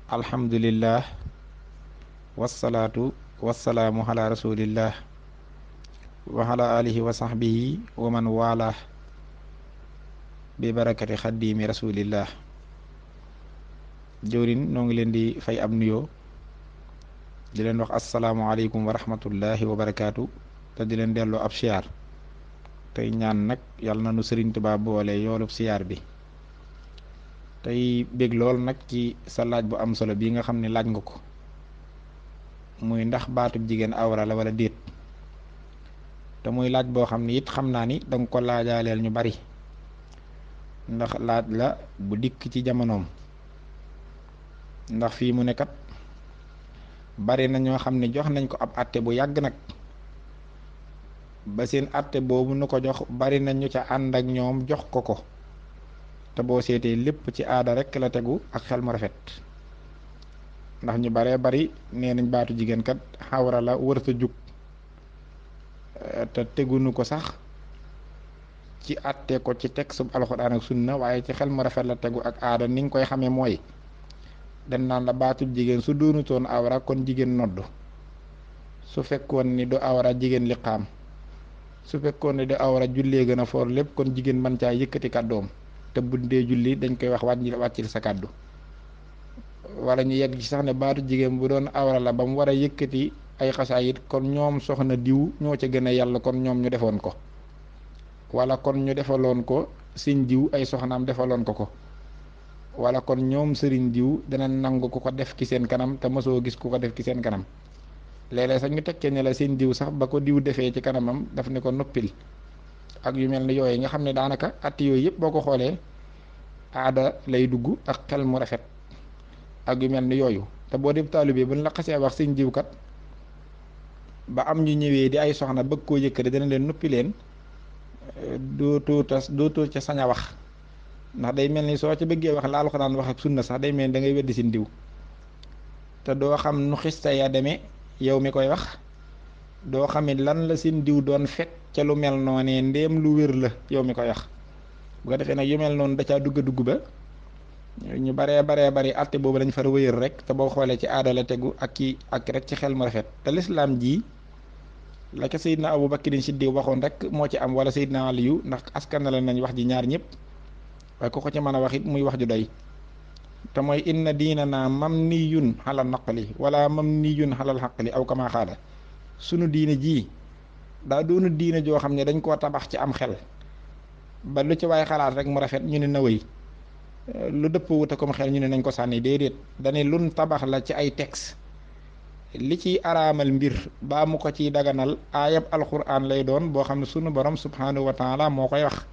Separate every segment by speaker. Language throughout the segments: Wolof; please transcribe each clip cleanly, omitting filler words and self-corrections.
Speaker 1: alhamdulillah wasalaatu wasalaamu ala rasulillah wa ala alihi wa sahbihi wa man wala bi barakati xaddiimi rasulillah. jëwrin noo ngi leen di fay ab nuyoo di leen wax asalaamualeykum wa rahmatullahi wa barakaatu te di leen delloo ab siyaar tey ñaan nag yàlla na nu Sëriñ Tuubaa boole yoolub siyaar bi tey bég lool nag ci sa laaj bu am solo bii nga xam ne laaj nga ko muy ndax baatub jigéen awra la wala déet te muy laaj boo xam ne it xam naa ni danga ko laajaaleel ñu bari ndax laaj la bu dikk ci jamonoom ndax fii mu nekkat bari na ñoo xam ne jox nañ ko ab atte bu yàgg nag ba seen atte boobu nu ko jox bari na ñu ca ànd ak ñoom jox ko ko te boo seetee lépp ci aada rekk la tegu ak xel mu rafet ndax ñu baree bari nee nañ baatu jigéen kat xawra la wërta jug te tegunu ko sax ci atte ko ci texte bu alxuraan ak sunna waaye ci xel mu rafet la tegu ak aada ni nga koy xamee mooy dañ naan la baatub jigéen su doonutoon awra kon jigéen nodd su fekkoon ni du awra jigéen liqaam su fekkoon ni du awra jullee gën a foor lépp kon jigéen mën caa yëkkati kàddoom te bu dee julli dañ koy wax wàccil sa kàddu wala ñu yegg ci sax ne baatu jigéen bu doon awra la ba mu war a yëkkati ay xasaayit kon ñoom soxna diw ñoo ca gën a yàlla kon ñoom ñu defoon ko wala kon ñu defaloon ko sëñ diw ay soxnaam defaloon ko wala kon ñoom sëriñ diw dana nangu ku ko def ci seen kanam te mosoo gis ku ko def ci seen kanam léeg-léeg sax ñu tekkee ne la seen diw sax ba ko diw defee ci kanamam daf ne ko noppil ak yu mel ni yooyu nga xam ne daanaka at yooyu yëpp boo ko xoolee aada lay dugg ak xel mu rafet ak yu mel ni yooyu te boo dee taalibe bu ñu la xasee wax seen diw kat ba am ñu ñëwee di ay soxna bëgg koo yëkkati dana leen noppi leen dootoo ca sañ a wax ndax day mel ni soo ca bëggee wax la Alxuraan wax ak sunna sax day mel ni da ngay weddi seen diw te doo xam nu xista ya demee yow mi koy wax doo xamit lan la seen diw doon fekk ca lu mel noonee ndéem lu wér la yow mi koy wax bu ko defee nag yu mel noonu da caa dugg ba ñu baree bari àtte boobu lañ far wëyër rek te boo xoolee ci aada la tegu ak rek ci xel mu rafet te lislaam ji la ca Seydina Abu Bakrin Siddiq waxoon rek moo ci am wala Seydina Aliyu ndax askanale nañ wax ji ñaar ñëpp waaye ku ko ci mën a wax it muy wax ju doy te mooy inna diinana mamniyun xalal naqli wala mamniyun xalal xaqli aw kama xaala sunu diine ji daa doonu diine joo xam ne dañ koo tabax ci am xel ba lu ci waay xalaat rek mu rafet ñu ne na wéy lu dëpp wuta comme xel ñu ne nañ ko sànni déedéet dane lun tabax la ci ay texte li ciy araamal mbir baa mu ko ciy daganal aayab alquran lay doon boo xam ne sunu borom subhanahu wa taala moo koy wax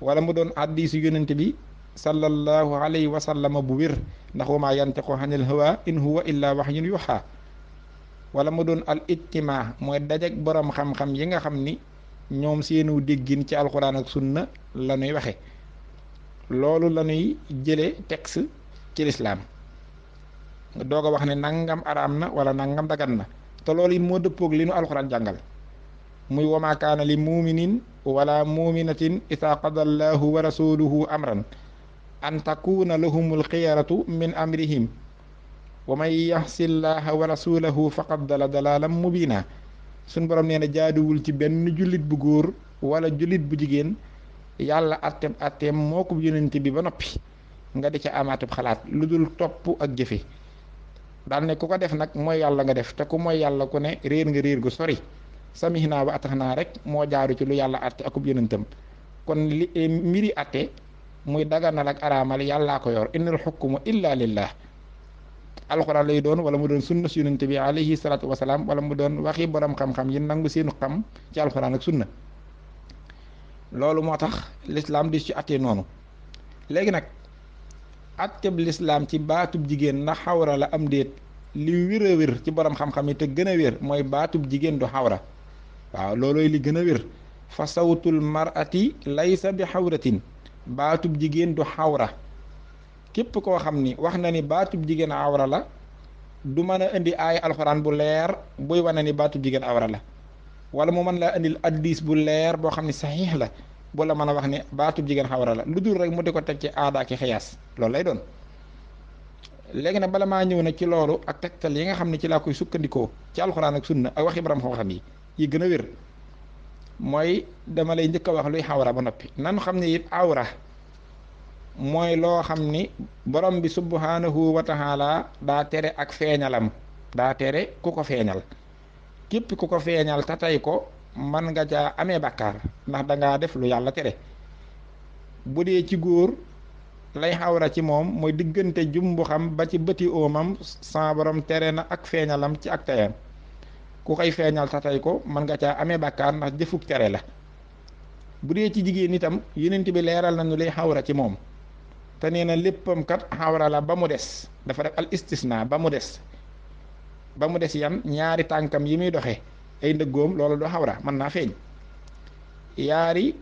Speaker 1: wala mu doon hadiisu yonent bi sallallahu alayhi wa sallam bu wér ndax wa maa yantiqu anil hawa in huwa illa wahyun yuha wala mu doon al ijtimaa mooy dajeg borom xam-xam yi nga xam ni ñoom seenu déggin ci alquran ak sunna la ñuy waxe loolu la ñuy jële texte ci lislaam doog a wax ne nangam araam na wala nangam dagan na te loolu it moo dëppoog li nu alxuraan jàngal muy wama kaana li muminin wala muminatin ida qada allahu wa rasuluhu amran an takuna lahumul xiyaratu min amrihim wa man yaxsi llaha wa rasulahu faqad dala dalalan mubina suñ borom nee na jaaduwul ci benn jullit bu góor wala jullit bu jigéen yàlla atteem moo ko yonent bi ba noppi nga di ca amaatub xalaat lu dul topp ak jëfe daal ne ku ko def nag mooy yàlla nga def te ku mooy yàlla ku ne réer nga réer gu sori samihna wa ataxnaa rek moo jaaru ci lu yàlla atte akub yonentam kon li mbiri atte muy daganal ak araamal yàllaa ko yor innal xukmu illa lillah alxuraan lay doon wala mu doon sunna si yonent bi alayhi salaatu wasalaam wala mu doon waxi borom xam-xam yi nangu seenu xam ci alxuraan ak sunna loolu moo tax lislaam di ci attee noonu léegi nag atteb lislaam ci baatub jigéen na xawra la am déet li wér a wér ci borom xam-xam yi te gën a wér mooy baatub jigéen du xawra waaw loolooy li gën a wér fa sawtul mar'ati laysa bi xawratin baatub jigéen du xawra képp koo xam ni wax na ni baatub jigéen awra la du mën a indi aaya alxuraan bu leer buy wane ni baatub jigéen awra la wala mu mën laa indil addis bu leer boo xam ne saxiix la bu la mën a wax ne baatub jigéen xawra la lu dul rek mu di ko teg ci aada ki xiyaas loolu lay doon léegi nag bala maa ñëw nag ci loolu ak tegtal yi nga xam ne ci laa koy sukkandikoo ci alxuraan ak sunna ak waxi borom xam-xam yi gën a wér mooy dama lay njëkk a wax luy xawra ba noppi nan xam ne it awra mooy loo xam ni borom bi subhanahu wa taala daa tere ak feeñalam, daa tere ku ko feeñal. képp ku ko feeñal te tey ko man nga caa amee bàkkaar ndax dangaa def lu yàlla tere. bu dee ci góor lay xawra ci moom mooy diggante jumbu xam ba ci bëti oomam sa borom tere na ak feeñalam ci ak teyam. ku koy feeñal te tey ko man nga caa amee bàkkaar ndax jëfuk tere la. bu dee ci jigéen itam yonent bi leeral nañu lay xawra ci moom te nee na léppam kat xawra la ba mu des, dafa def al istisna ba mu des yan ñaari tànkam yi muy doxe ay ndëggoom loolu du xawra mën naa feeñ. yaari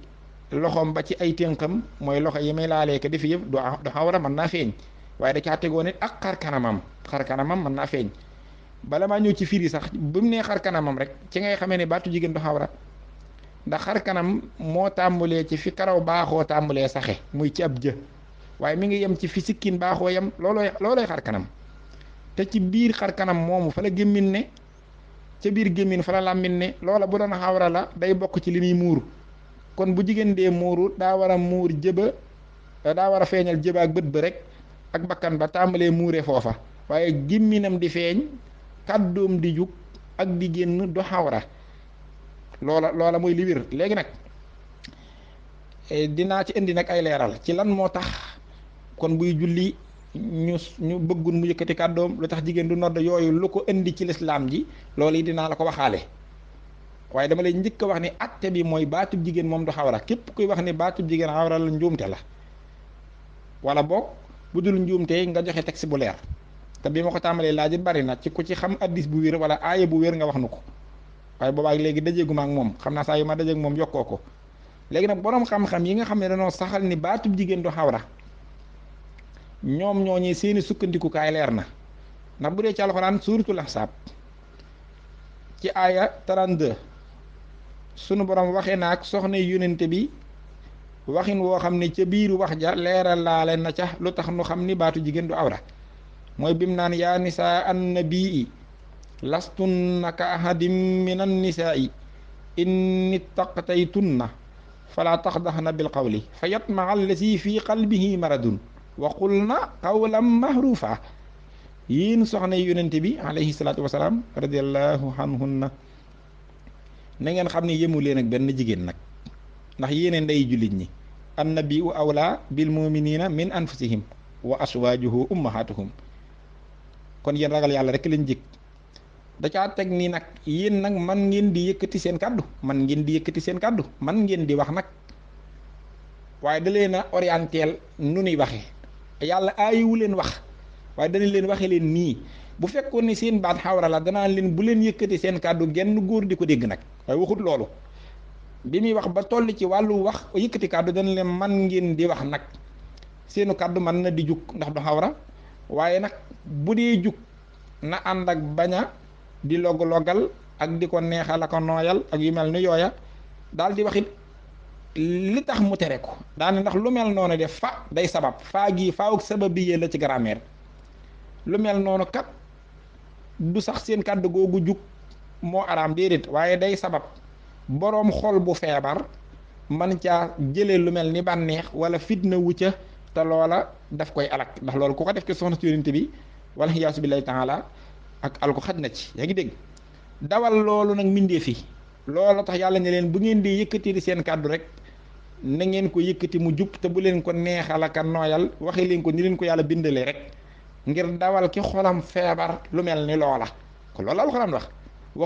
Speaker 1: loxoom ba ci ay ténqam mooy loxo yi muy laalee ko defi yëpp du xawra mën naa feeñ, waaye da caa tegoo nit ak xar kanamam mën naa feeñ. bala maa ñëw ci firi sax bu mu nee xar kanamam rek ci ngay xamee ne baatu jigéen du xawra, ndax xar kanam moo tàmbulee ci fi karaw baaxoo tàmbulee saxe muy ci ab jë, waaye mi ngi yem ci fi sikkin baaxoo yem loolooy xar kanam. te ci biir xar kanam moomu fa la gémmin ne, ca biir gémmin fa la làmmin ne, loola bu doon xawra la day bokk ci li muy muur. kon bu jigéen dee muuru daa war a muur jëba, daa war a feeñal jëba ak bët ba rek ak bakkan ba tàmbalee muure foofa, waaye gémminam di feeñ kàddoom di jug ak di génn du xawra. loola mooy li wér. léegi nag dinaa ci indi nag ay leeral ci lan moo tax kon buy julli ñu bëggun mu yëkkati kàddoom, lu tax jigéen du nodd, yooyu lu ko indi ci lislaam ji loolu yi dinaa la ko waxaale. waaye dama lay njëkk a wax ni atte bi mooy baatub jigéen moom du xawra. képp kuy wax ni baatub jigéen xawra la njuumte la, wala boog bu dul njuumte nga joxe texte bu leer. te bi ma ko tàmbalee laajit bari na ci ku ci xam addis bu wér wala aaya bu wér nga wax nu ko, waaye boobaak léegi dajeeguma ak moom, xam naa saa yu ma dajeeg moom yokkoo ko. léegi nag boroom xam-xam yi nga xam ne dañoo saxal ni baatub jigéen du xawra, ñoom ñooñee seeni sukkandikukaay leer na. ndax bu dee ci alxuraan suuratul ahsaab ci aaya 32 sunu borom waxee na ak soxna yonente bi waxin woo xam ne ca biiru wax ja leeral laale na ca lu tax nu xam ni baatu jigéen du awra. mooy bim naan yaa nisaa annabii lastunna ka ahadim min annisaai in ittaqtaytunna fala taxdaxna bilqawli fa yatmaa allazi fi qalbihi maradun wa qulna qawlan mahrufa. yéen soxna yonente bi alayhi salaatu wasalaam radiallahu anhunna na ngeen xam ne yemu leen ak benn jigéen nag, ndax yéene ndey jullit ñi. annabiu awla bil muminina min anfusihim wa aswajuhu ummahatuhum. kon yéen ragal yàlla rek lañ jëkk. da caa teg nii nag yéen nag man ngeen di yëkkati seen kàddu, man ngeen di wax nag, waaye da leen a orientel nu nuy waxe. yàlla aayiwu leen wax, waaye dana leen waxe leen nii. bu fekkoon ni seen baat xawra la danaa leen bu leen yëkkati seen kàddu genn góor di ko dégg nag, waaye waxut loolu. bi muy wax ba toll ci wàllu wax yëkkati kàddu dana leen man ngeen di wax nag. seenu kàddu mën na di jug ndax du xawra, waaye nag bu dee jug na ànd ak baña di log-logal ak di ko neexal ak nooyal ak yu mel ni yooya. daal di waxit li tax mu tere ko daane ndax lu mel noonu def fa day sabab faa gi faawuk sabab bi yee la ci grammaire. lu mel noonu kat du sax seen kàddu googu jug moo araam déedéet, waaye day sabab boroom xol bu feebar man caa jëlee lu mel ni bànneex wala fitna wu ca, te loola daf koy alak. ndax loolu ku ko def ci soxna si yonent bi wala xiyaasu billahi taala ak alko xaj na ci. yaa ngi dégg dawal loolu nag mindee fi loolu tax yàlla ne leen bu ngeen di yëkkati di seen kàddu rek na ngeen ko yëkkati mu jub, te bu leen ko neexal ak nooyal, waxee leen ko ni leen ko yàlla bindalee rek ngir dawal ki xolam feebar lu mel ni loola. kon loolu alxuraan wax